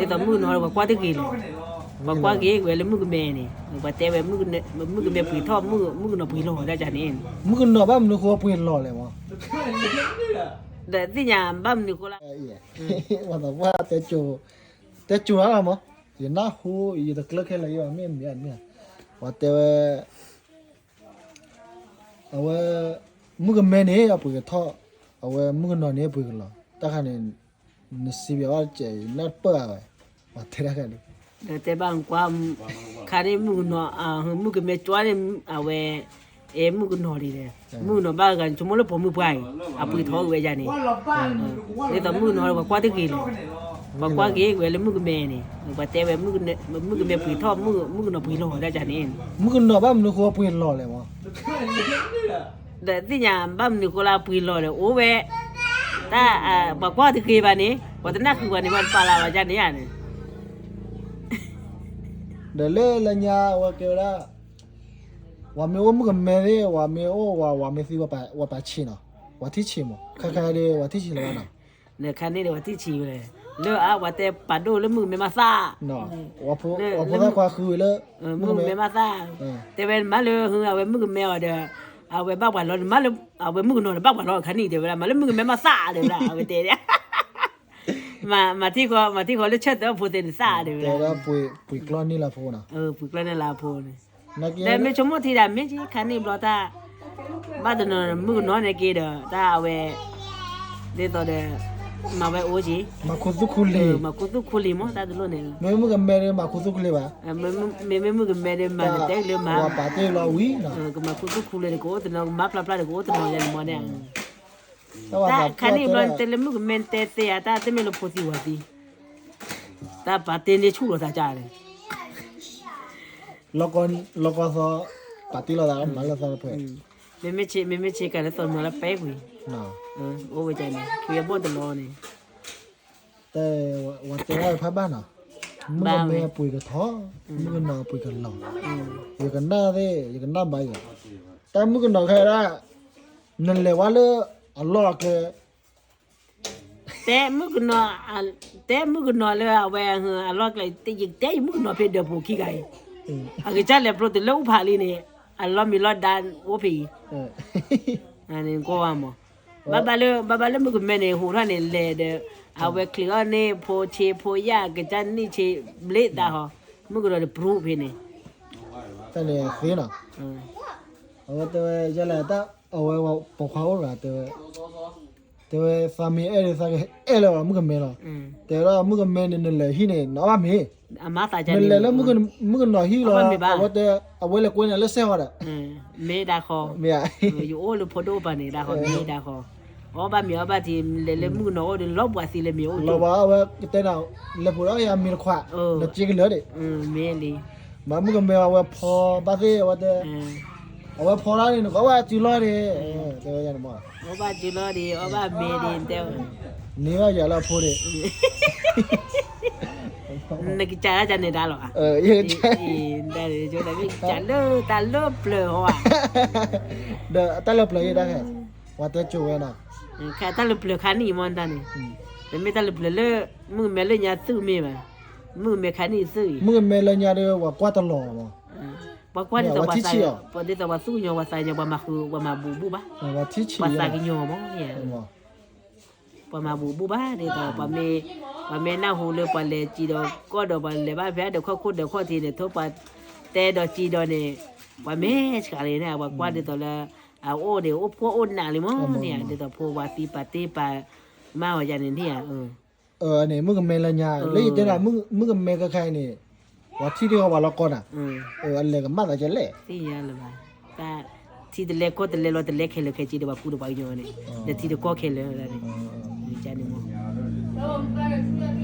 ဒ်သိးမုၣ်ကနီၤဒီး ပှၤကွၢ်တဂ့ၤလီၤ. ပှၤကွၢ်က့ၤဝဲလၢမုၣ်ကမဲန့ၣ်, ပှၤတဲဝဲ မုၣ်ကမဲပှ့ၤထီၣ်, မုၣ်ကနီၤပှ့ၤလီၤတၢ်န့ၣ်. မုၣ်ကနီၤဘၣ်မနုၤဃိပှ့ၤလီၤလဲၣ်မး. ဒီးသ့ၣ်ညါဘၣ်မနုၤဃိလၢ တဲကၠိၤ, တဲကၠိၤလီၤမး, ယနၢ်ဟူ ယတကျၢၢ်ခဲလၢာ်ယဘၣ် မ့ၢ်မ့ၢ်မ့ၢ်, ပှၤတဲဝဲ အဝဲ မုၣ်ကမဲန့ၣ် အပှ့ၤကထီၣ်, အဝဲမုၣ်ကနီၤန့ၣ် အပှ့ၤကလီၤ. တၢ်ခါန့ၣ် နစံးဘၣ်ဝဲကဲ နၢ်ပၢၢ်ဝဲ, ပှၤတဲတၢ်ခါန့ၣ်, ဒီးတဲဘၣ်ကွၢ်, ခါန့ၣ်မုၣ်ကနီၤ, မုၣ်ကမဲကၠီန့ၣ် အဝဲ အဲၣ်မုၣ်ကနီၤလံဒီး, မုၣ်ကနီၤဘၣ်ဂၤ ဆိကမိၣ်လၢပိာ်မုၣ်ပှၢ်အံၤ အပှ့ၤထီၣ်ဝဲဒၣ်န့ၣ်. ဒ်သိးမုၣ်ကနီၤဒီး ပှၤကွၢ်တဂ့ၤလီၤ. ပှၤကွၢ်က့ၤဝဲလၢမုၣ်ကမဲန့ၣ်, ပှၤတဲဝဲ မုၣ်ကမဲပှ့ၤထီၣ်, မုၣ်ကနီၤပှ့ၤလီၤတၢ်န့ၣ်. မုၣ်ကနီၤဘၣ်မနုၤဃိပှ့ၤလီၤလဲၣ်မး. ဒီးသ့ၣ်ညါဘၣ်မနုၤဃိလၢပှ့ၤလီၤဒီး အိၣ်ဝဲ, တၢ်, ပှၤကွၢ်တဂ့ၤဘၣ်န့ၣ်, ပှၤတနၢ်ဃုာ်ဘၣ်န့ၣ် ပှၤပာ်လီၤဝဲဒၣ်န့ၣ်ဧါန့ၣ်. ဒီးလၢလၢညါအဝဲကဲဝဲဒၣ်, ဝၤမ့ၢ်အိၣ်မုၣ်ကမဲသ့ၣ်, ဝၤမ့ၢ်အိၣ်ဝၤ, ဝၤမ့ၢ်သံဝဲပာ်ဆံးနီၤ, ဝၤထံၣ်ဆံးမး, ခါခါဒီး ဝၤထံၣ်ဆံးလၢၤဘၣ်နီၤ. နခါန့ၣ်ဒီး ဝၤထံၣ်ဆံးဝဲလဲၣ်, လၢအါ ပှၤတဲပာ်ဒိၣ်လၢမုၣ်ကမဲမးသၣ်, ပှၤဖိသၣ်ခွါဃုဝဲလၢ မုၣ်ကမဲမးသၣ်, တဲဝဲမၤလၢ အဝဲမုၣ်ကမဲအီၤဒီး, အဝဲဘၣ်ပှၤလီၤ, မၤလၢ အဝဲမုၣ်ကနီၤဒီးဘၣ်ပှၤလီၤခါန့ၣ် တဲဝဲဒၣ်, မၤလၢမုၣ်ကမဲမးသၣ် တဲဝဲဒၣ်, အဝဲတဲ, မၤထံၣ်ဃီ, မၤထံၣ်ဃီလၢဆၢၣ်သၢဖိသ့ၣ်န့ၣ်သၣ် တဲဝဲဒၣ်, ပှ့ၤကျီၢ်န့ၢ်လၢဖိနီၤ, ပှ့ၤကျီၢ်န့ၢ်လၢဖိန့ၣ်, ဒီးမ့ၢ်ဆိကမိၣ်ထံဒၣ်မ့ၢ်က့ ခါန့ၣ်ဘျီတၢ်, ဘၣ်တနီၤမုၣ်ကနီၤန့ၣ်က့ဒီး တၢ်အဝဲ ဒ်သိးဒီး မၤဝဲအိၣ်က့, မၤခူသူၣ်ခူလံၤ, မၤခူသူၣ်ခူလံၤမး တၢ်တလိၣ်န့ၣ်, မ့မ့ၢ်မုၣ်ကမဲဒီး မၤခူသူၣ်ခူလံၤဘၣ်, မ့မ့ၢ်မုၣ်ကမဲဒီး မၤနတဲကလၢမၤ, ပာ်တ့ၢ်လီၤဝံၤ, ကမၤခူသူၣ်ခူလံၤဒီး ကအိၣ်တနီၤ, ကမၤဖျါဖျါဒီး ကအိၣ်တနီၤယၤန့ၣ်မးန့ၣ်, တၢ်ခါန့ၣ်ဘျီ နတဲလၢမုၣ်ကမဲတဲသ့ဧါ, တၢ်တမ့ၢ်လၢဖိသံဝၤသံ, တၢ်ပာ်တ့ၢ်န့ၢ်ဆူၣ်လီၤသးကၢ်န့ၣ် လီၤကီသီ, ပာ်တ့ၢ်လီၤသး မၤလၢသီတဖှဲး, မ့မ့ၢ်ဆ့ကၤလၢသီမၤလၢပဲကွံာ်, အိၣ်ဝဲန့ၣ် ဖံအဘီၣ်တလီၤန့ၣ်, တဲ, ဝၤတဲဝဲဖးဘၣ်နီၤ, မုၣ်ကမဲပှ့ၤကထီၣ်, မုၣ်ကနီၤပှ့ၤကလီၤ, ယကနၣ်သ့ၣ် ယကနၣ်ဘၣ်ယၤ, တၢ်မုၣ်ကနီၤခဲဒၣ်, နလဲၤဝဲလၢ အလီၢ်အကျဲ တဲမုၣ်ကနီၤ, တဲမုၣ်ကနီၤလၢအဝဲအလီၢ်ကျဲ, ယတဲယမုၣ်ကနီၤဖဲဒၢးပူၤခံဂၤအံၤ, အကစၢ်လဲၤဖျိတလၢအူဖးလံန့ၣ်, အလီၢ်မံၤလီၢ်ဒါအိၣ်ဖဲအံၤ, ကွၢ်ဝဲမး, ဘၣ်ဘၣ်လၢ ဘၣ်ဘၣ်လၢမုၣ်ကမဲန့ၣ် ဟူးထီၣ်န့ၣ်လဲၤဒီး, အဝဲချံးအီၣ်န့ၢ်ဖိဆ့ဖိယာ် ကစၢ်နံၣ်ဆ့ဘျ့တၢ်ဟီ, မုၣ်ကနီၤတပြူဖဲန့ၣ်, တၢ်န့ၣ်သ့နီၤ, အဝဲတဲဝဲ ယဲလဲၣ်တၢ် အဝဲပိာ်ခွါအိၣ်တဂၤတဲဝဲ တဲဝဲ သးမ့ၢ်အဲၣ်ဒီး သးကအဲၣ်လၢမုၣ်ကမဲလီၤ. တဲဝဲဒၣ် မုၣ်ကမဲန့ၣ် နလဲၤဟံၣ်န့ၣ် နအီၣ်ဘၣ်မ့ၤ, နလဲၤလၢမုၣ်ကနီၤဟံၣ်လီၤ, အဝဲတဲ အဝဲလဲၤကွဲန့ၣ်လၢစဲးဝဲဒီး, မ့ၢ်ဒၣ်ဃီ, ယအိၣ်လၢဖိဒိၣ်ပၤန့ၣ် ဒၣ်ဃီ မ့ၢ်ဒၣ်ဃီ, အီၣ်ဘၣ်မ့ၤအီၣ်ဘၣ်ထံ လဲၤလၢမုၣ်ကနီၤအိၣ်ဒီး လီၤပှၤသံလၢမ့ၤအိၣ်လီၤဘၣ်, အဝဲကတဲနၤ လဲၤဖိးဒီးယၤမ့ၤတခွး, နစ့ကလၢာ်ဒံး, မ့ၢ်လံ, မ့မုၣ်ကမဲအဝဲဖီဘၣ်သ့ၣ် အဝဲတဲ အဝဲဖီလီၤန့ၣ် နကအီၣ်ဘၣ်စုလီၤန့ၣ်, တဲဝဲယၤန့ၣ်မး, အီၣ်ဘၣ်စုလီၤန့ၣ် အီၣ်ဘၣ်မ့ၤန့ၣ် တဲဝဲ, န့ၢ်ဘၣ်ယၤလၢအဖိန့ၣ်, နကစၢ်ဒၣ်န့ၣ်ဒၣ်လီၤ, ကစၢ်လၢတၢ်လၢပျၢၤဟီဧါ, ဒီးတၢ်လၢပျၢၤယဲဒၣ်ခဲ, ပှၤတဲကိးဝဲနီၤ, တၢ်လၢပျၢၤခါနံၣ်မးတၢ်န့ၣ်, တမ့ၢ်တၢ်လၢပျၢၤလၢ မုၣ်ကမဲလၢညါသုးမ့ၢ်ဘၣ်, မုၣ်ကမဲခါနံၣ်သုးအံၤ, မုၣ်ကမဲလၢညါဒီး ပှၤကွၢ်တလီၤမး, ပှၤကွၢ်ဒ်သိးပှၤသး, ဒ်သိးပှၤသူၣ်ကညီၤ ပှၤသးကညီၤ ပှၤမၤဃုာ် ပှၤမၤဘူးဘူးဘၣ်, ပှၤသးကညီၤမး, ပှၤမၤဘူးဘူးဘၣ် ဒ်သိး ပှၤမ့ၢ်, ပှၤမ့ၢ်နၢ်ဟူလၢပှၤလဲၤစံးဒီးကီၢ်ဒီး ပှၤလဲၤဘၣ်ဖဲဒီးခီၣ်ခိၣ်ဒီးခီၣ်ထံးန့ၣ် ထိပှၤတဲဒီးစံးဒီးန့ၣ်, ပှၤမ့ၢ်ဆှးလံန့ၣ် ပှၤကွၢ်ဒ်သိးလၢ အအိၣ်န့ၣ် အိၣ်ဖှီၣ်အိၣ်နးလံမးန့ၣ်, ဒ်သိးဖိဝၤသံပာ်တ့ၢ်ပာ်မၤအီၤယၤန့ၣ်န့ၣ်ဧါ, န့ၣ် မုၣ်ကမဲလၢညါ လၢယတဲဒၣ် မုၣ်ကမဲခဲခါအံၤန့ၣ်, ပှၤထံၣ်တ့ၢ်ဃီပှၤလီၤကီနၤ, အလဲၤကမၣ်သးကဲလဲၣ်, သ့ၣ်ညါလၢၤဘၣ်, တၢ်ထံတလဲကီၢ်တလဲလီၤတလဲခဲလၢာ်ခဲဆ့ဒီး ပှၤကူဒီးပှၤကညီန့ၣ်, ဒီးထံတကီၢ်ခဲလၢာ်န့ၣ်, န့ၣ်မး